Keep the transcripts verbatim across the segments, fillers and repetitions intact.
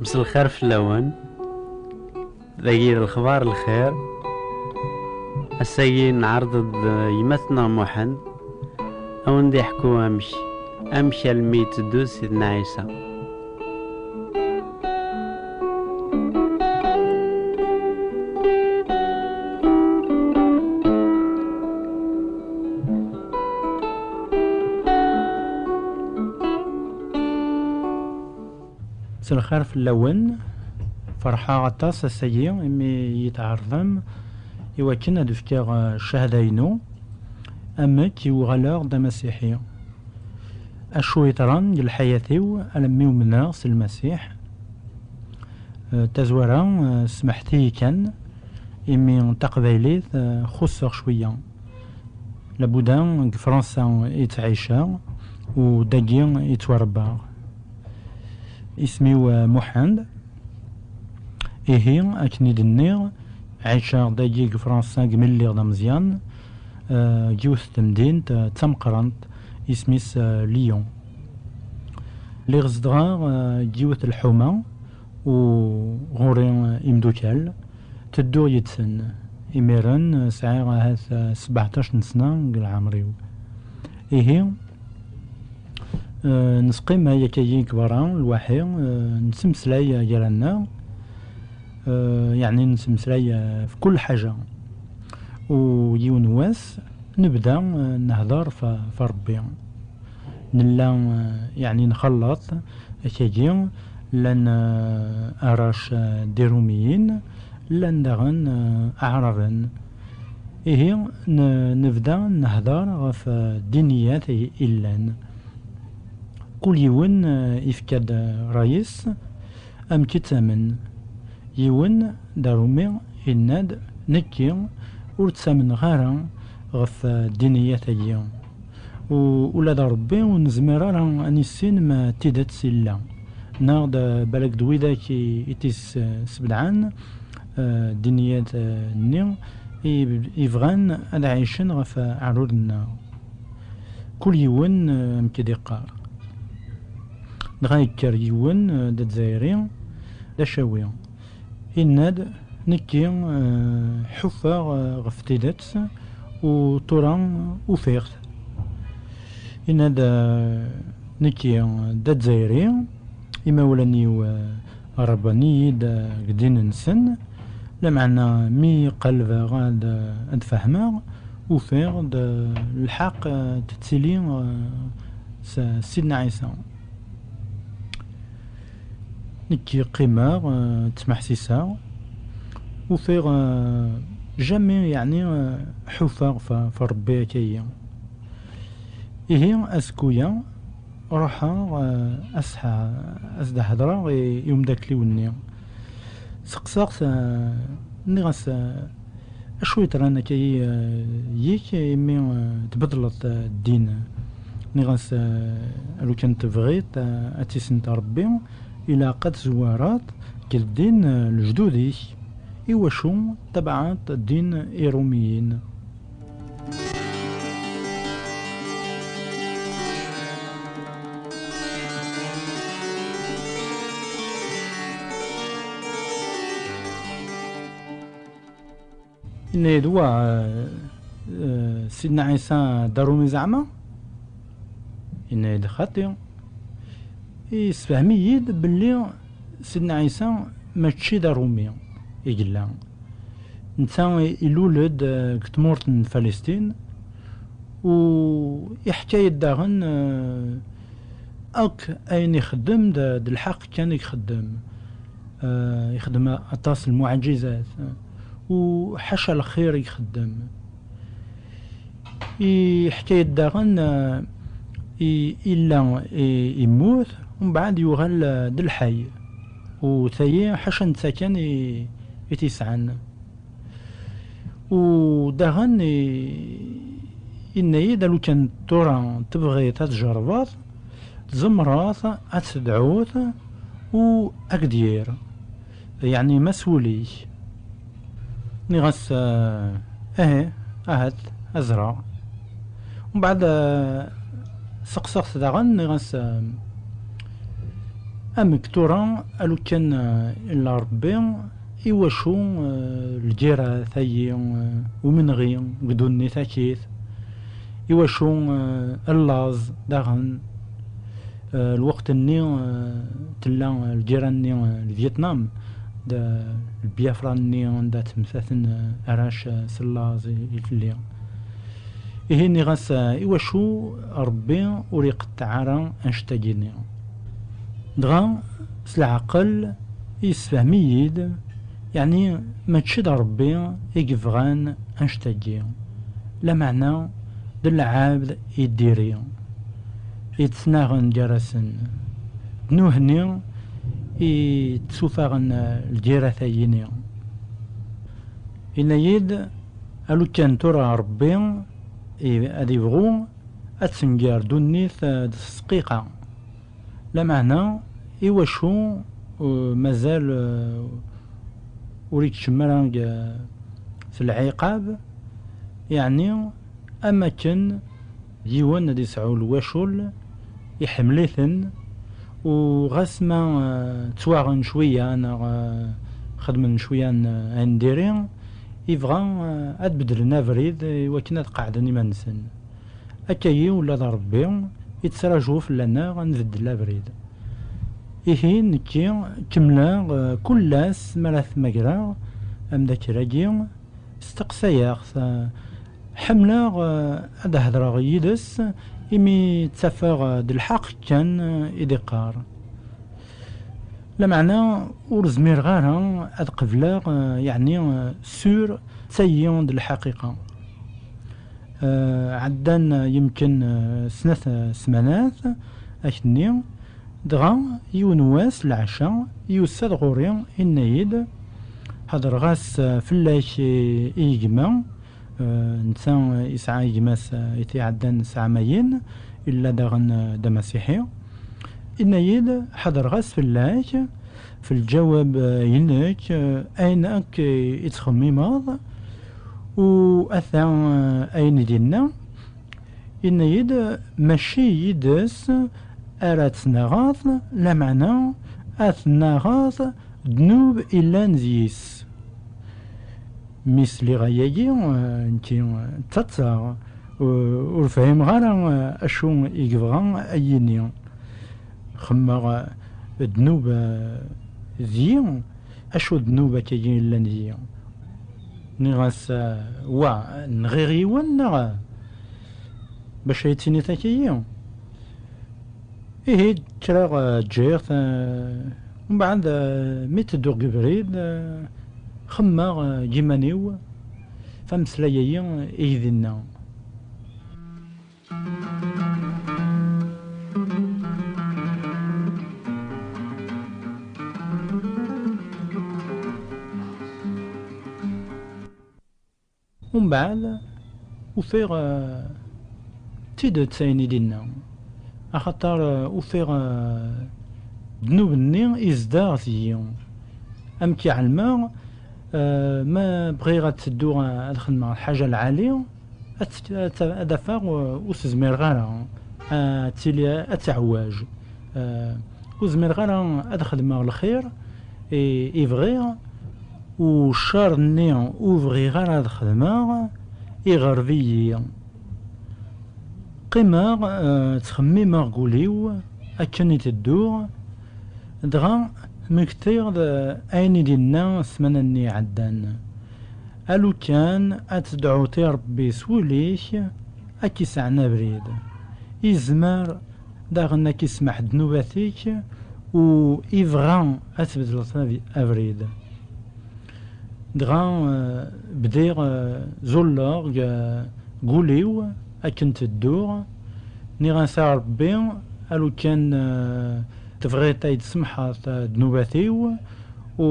Mselxir fell-awen. Dagi d lexbar lxir. Ass-agi nɛerḍ-d gma-tneɣ Muḥend a wen-d-iḥku amek, amek almi yetteddu Sidna Ɛisa. Mselxir fell-awen. Ferḥeɣ aṭas ass-agi imi iyi-tɛerḍem i wakken ad fkeɣ, eh, ccahada-inu amek i uɣaleɣ d amasiḥi. Acu yeḍran deg lḥayat-iw almi umneɣ s Lmasiḥ? Eh, tazwara, eh, smeḥt-iyi kan imi taqbaylit, eh, xuṣṣeɣ cwiya. Labuda deg Fransa i ttɛiceɣ u dagi i ttwarebbaɣ. Isem-iw, eh, Muḥend. Ihi, akken i d-nniɣ, ɛiceɣ dagi deg Fransa deg mi lliɣ d ameẓyan, eh, deg yiwet n temdint, eh, d tameqqrant, isem-is, eh, Lyon. Lliɣ zedɣeɣ, eh, deg yiwet n lḥuma u ɣur-i, eh, imdukal, tedduɣ yid-sen. Imiren, eh, sɛiɣ ahat, eh, sbeɛṭac n sna deg leɛmer-iw. Ihi, eh, nesqim yakagi deg berra lwaḥi, eh, nettmeslay gar-aneɣ, eh, yeɛni nettmeslay, eh, f kull ḥaǧa. U yiwen wass nebda, eh, nehder f, f Ṛebbi. Nella, eh, yeɛni nxelleḍ akagi, llan, eh, arac, eh, d Irumiyen, llan daɣen, eh, Aɛraben. Ihi, n-, nebda nehder ɣef, eh, ddiniyat i, i llan. Kul yiwen, eh, ifka-d, eh, ṛṛay-is amek i ttamen. Yiwen d Arumi yenna-d, nekki ur ttamneɣ ara ɣef, eh, ddiniyat-agi. U ula d Ṛebbi ur nezmir ara ad nissin ma d tidet illa. Neɣ d balak d widak i, i tis-, sbedɛen, eh, ddiniyat, eh, nni i, i bɣan ad ɛicen ɣef aɛrur-nneɣ. Kul yiwen, eh, amek i d-iqqar. Dɣa yekker yiwen, eh, d azzayri, d acawi. Yenna-d, nekki, eh, ḥufeɣ, eh, ɣef tidet, u tura ufiɣ-t. Yenna-d, eh, nekki d azzayri, imawlan-iw, eh, rebban-iyi-d, eh, deg ddin-nsen, lameɛna mi qelbeɣ ad, ad fehmeɣ, ufiɣ-d, eh, lḥeqq, eh, tettili, eh, s, Sidna Ɛisa. Nekki qqimeɣ, eh, ttmeḥsiseɣ, ufiɣ, eh, jamais, yeɛni, eh, ḥufeɣ f, f Ṛebbi akka-yi. Ihi, azekku-ya, ruḥeɣ, eh, as-, as-d-hedreɣ i, i umeddakel-iw-nni. Seqseɣ-t, eh, nniɣ-as, eh, acu yeḍran akka-yi, eh, yik imi, eh, tbeddleḍ, eh, ddin? Nniɣ-as, eh, lukan tebɣiḍ, eh, ad tissneḍ Ṛebbi, ilaq ad tezwareḍ deg ddin, eh, lejdud-ik. Iwacu tabɛeḍ ddin Iṛumiyen? Yenna-yi-d, wa, eh, eh, Sidna Ɛisa d Aṛumi zeɛma? Yenna-yi-d, xaṭi. Yessefhem-iyi-d belli Sidna Ɛisa mačči d Aṛumi i yella. Netta ilul-d, eh, deg tmurt n Falestin, u iḥka-yi-d daɣen, eh, akk ayen ixeddem d, d lḥeqq kan i ixeddem. Eh, ixeddem aṭas n lmuɛǧizat, eh, u ḥaca lxir i ixeddem. Iḥka-yi-d daɣen, eh, i, illa i, immut, umbeɛd yuɣal, eh, d lḥay. U tayi ḥaca netta kan i, i t-yesɛan. U daɣen i, yenna-yi-d, alukan tura tebɣiḍ ad tjerrbeḍ, tzemreḍ ad tedɛuḍ u ad k-d-yerr, yeɛni ma s wul-ik. Nniɣ-as, eh, ahi, ahat, ad ẓreɣ. Umbeɛd, eh, seqseɣ-t daɣen, nniɣ-as, eh, Amek tura, alukan, eh, illa Ṛebbi, iwacu, eh, lǧirat-agi, eh, umenɣi deg ddunit akkit? Iwacu, eh, llaẓ daɣen? Eh, lweqt-nni, eh, tella lǧiran-nni, eh, n Vietnam, d, eh, lbyafra-nni anda ttemtaten, eh, arrac, eh, s llaẓ i, i tlelli. Ihi nniɣ-as, eh, iwacu Ṛebbi ur iqeṭṭeɛ ara annect-agi-nni? Dɣa s leɛqel yessefhem-iyi-d, yeɛni mačči d Ṛebbi i yebɣan annect-agi, lameɛna d lɛebd i d-iri, yettnaɣen gar-asen. D nutni i d-ssufaɣen lǧirat-agi-nni. Yenna-yi-d, alukan tura Ṛebbi i, ad ibɣu, ad tenger ddunit, eh, d ṣṣqiqa. Lameɛna, iwacu, eh, mazal, eh, ur ikeččem ara deg, eh, s lɛiqab? Yeɛni, am akken yiwen ad yesɛu lwacul, iḥemmel-iten, u ɣas ma, eh, ttwaɣen cwiya neɣ, eh, xedmen cwiya n, eh, ayen diri, ibɣa, eh, ad beddlen abrid i wakken ad qeɛden iman-nsen. Akkagi ula d Ṛebbi ittraǧu fell-aneɣ ad nbeddel abrid. Ihi nekki kemmleɣ, eh, kul ass mi ara t-mmagreɣ ameddakel-agi, steqsayeɣ-t, eh, ḥemmleɣ, eh, ad hedreɣ yid-s imi ttafeɣ, eh, d lḥeqq kan, eh, i d-iqqar. Lameɛna ur zmireɣ ara ad qebleɣ, eh, yeɛni, eh, sûr d tayi d lḥaqiqa. Eh, ɛeddan, eh, yemken, eh, snat, eh, smanat akkenni, dɣa yiwen wass lɛecca yusa-d ɣur-i, yenna-yi-d, hedreɣ-as, eh, fell-ak i, i gma, eh, netta yesɛa gma-s, eh, i t-iɛeddan s ɛamayen, illa daɣen, eh, d amasiḥi. Yenna-yi-d, hedreɣ-as fell-ak, f lǧawab, eh, inek, eh, ayen akk i ttxemmimeḍ, u ata, eh, ayen i d-yenna, yenna-yi-d, mačči yid-s ara tnaɣeḍ, lameɛna ad tnaɣeḍ ddnub illan deg-s. Mi sliɣ ayagi, eh, nekki, eh, ttaḍsaɣ, u-, ur fhimeɣ ara, eh, acu i yebɣa ad yini. Xemmeɣ, eh, ddnub, eh, deg-i, acu ddnub akkagi yellan deg-i? Nniɣ-as, eh, wa, nɣiɣ yiwen neɣ bac ay d-tiniḍ akkagi? Ihi kkreɣ, eh, ǧǧiɣ-t, eh, mbeɛd, eh, mi ttedduɣ deg ubrid, eh, xemmeɣ, eh, deg yiman-iw f ameslay-agi i yi-d-inna. Umbeɛd, ufiɣ, eh, d tidet ayen i d-inna, axaṭer, eh, ufiɣ, eh, ddnub-nni izdeɣ deg-i. Amek i ɛelmeɣ, eh, ma bɣiɣ ad tedduɣ, eh, ad xedmeɣ lḥaǧa lɛali, ad t-, ad t-, ad afeɣ, eh, ur s-zmireɣ ara, ad tili ad teɛwej. Eh, ur zmireɣ ara ad xedmeɣ lxir i, i bɣiɣ, u ccer-nni ur bɣiɣ ara ad xedmeɣ, iɣerb-iyi. Qqimeɣ, eh, ttxemmimeɣ deg wul-iw akken i tedduɣ, dɣa mmektiɣ-d ayen i d-inna ssmana-nni iɛeddan. Alukan ad tedɛuḍ i Ṛebbi s wul-ik, ad k-isɛen abrid. Izmer daɣen ad k-ismeḥ ddnubat-ik, u ibɣa ad tbeddleḍ ab-, abrid. Dɣa, eh, bdiɣ, eh, zulleɣ deg, eh, deg wul-iw akken tedduɣ. Nniɣ-as a Ṛebbi, alukan, eh, tebɣiḍ ad yi-d-tsemḥeḍ, eh, ddnubat-iw, u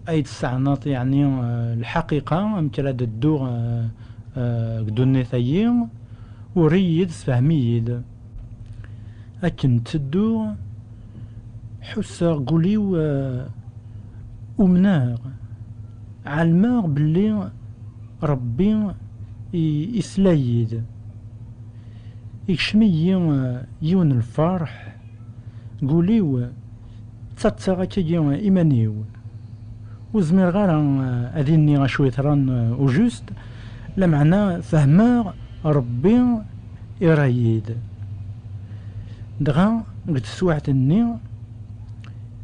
ad yi-d-tesseɛneḍ, yeɛni, eh, lḥaqiqa, amek ara d-dduɣ, eh, eh, deg ddunit-agi, ur-iyi-d, sefhem-iyi-d. Akken ttedduɣ, ḥusseɣ deg wul-iw, eh, umneɣ, ɛelmeɣ belli Ṛebbi i-, isla-yi-d. Ikcem-iyi, eh, yiwen n lferḥ deg wul-iw, Ttaṭṭaɣ akkagi iman-iw. Ur zmireɣ ara, eh, ad iniɣ acu yeḍran, eh, au juste, lameɛna fehmeɣ Ṛebbi ira-yi-d. Dɣa, deg teswiɛt-nni,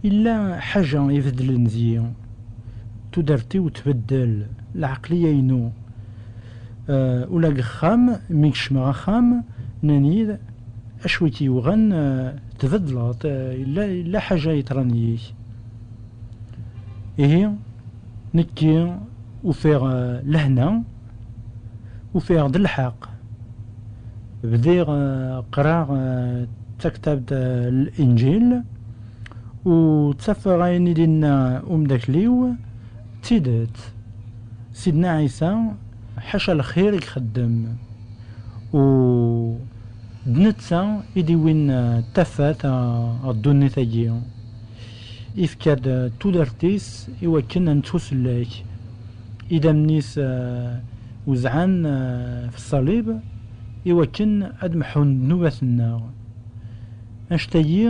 yella ḥaǧa ibeddlen deg-i. Tudert-iw tbeddel, lɛeqliya-inu. Eh, ula deg uxxam, mi kecmeɣ axxam, nnan-iyi-d, "Acu i k-yuɣen, eh, tbeddleḍ, eh, yella, yella ḥaǧa yeḍran yid-k." Ihi, nekki ufiɣ, eh, lehna, ufiɣ-d lḥeqq. Bdiɣ, eh, qqreɣ, eh, taktabt, eh, Linǧil, u ttafeɣ ayen i d-inna umeddakel-iw d tidet. Sidna Ɛisa, ḥaca lxir i ixeddem, u d netta i d-iwin, eh, tafat, eh, ɣer ddunit-agi. Ifka-d, eh, tudert-is i wakken ad nettusellek. Idammen-is, eh, wezɛen, eh, f ṣṣalib i wakken ad mḥun ddnubat-nneɣ. Annect-agi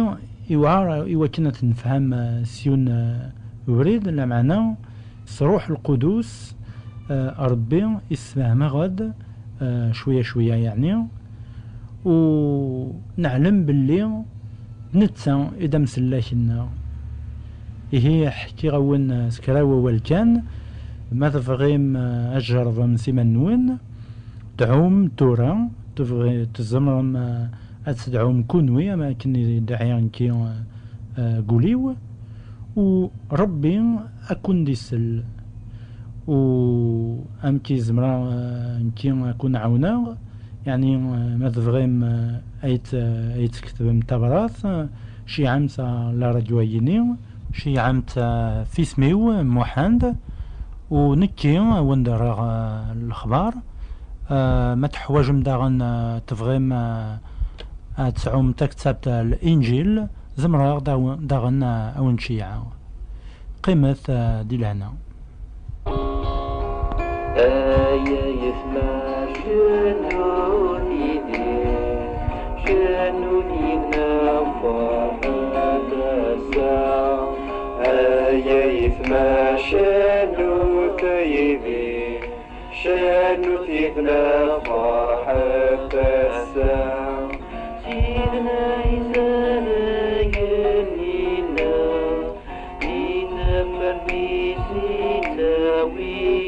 iwɛer i wakken ad t-nefhem, eh, s yiwen, eh, ubrid, lameɛna s Ṛṛuḥ Lqudus, eh, Ṛebbi issefhem-aɣ-d, eh, cwiya cwiya, yeɛni, u neɛlem belli d netta i d amsellek-nneɣ. Ihi, ḥkiɣ-awen, eh, s kra wawal kan, ma tebɣim, eh, ad tjerrbem s iman-nwen, tɛum tura, tebɣi, tzemrem, eh, ad tedɛum kunwi, am akken i dɛiɣ nekki, eh, eh, gul-iw, u Ṛebbi ad kun-d-isell, u amek i zemreɣ, eh, nekki ad kun-ɛawneɣ, yeɛni, eh, ma tebɣim, eh, ad yi-d-, eh, ad yi-d-tketbem tabrat, eh, ciɛem-tt ɣer la radio-agi-ni, ciɛem-tt, eh, f isem-iw, Muḥend, u nekki ad wen-d-rreɣ, eh, lexbar. Eh, ma teḥwajem daɣen, eh, tebɣim, eh, ad tesɛum taktabt, eh, Linǧil, zemreɣ daw-, daɣen, eh, ad wen-d-ceyyɛeɣ. Qqimet, eh, di lehna. Ay ayetma, cennut yid-i, cennut yid-neɣ, ferḥet ass-a. Ay ayetma, cennut yid-i, cennut yid-neɣ, ferḥet ass-a. Sidna Ɛisa d agellileɣ, di tafat-is ittawi-aɣ,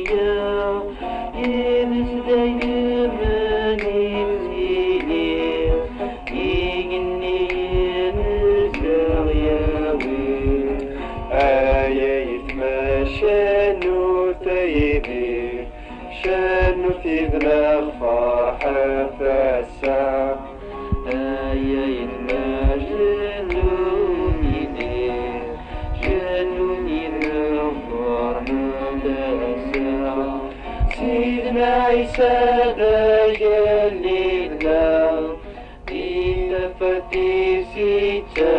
yid-s dayem ad nettili, igenni ad aɣ-yawi. Ay ayetma, cennut yid-i, cennut yid-neɣ, ferḥet ass-a. Ay ayetma, cennut yid-i, cennut yid-neɣ, ferḥet ass-a. Sidna Ɛisa d agellileɣ, di tafat-is ittawi-aɣ,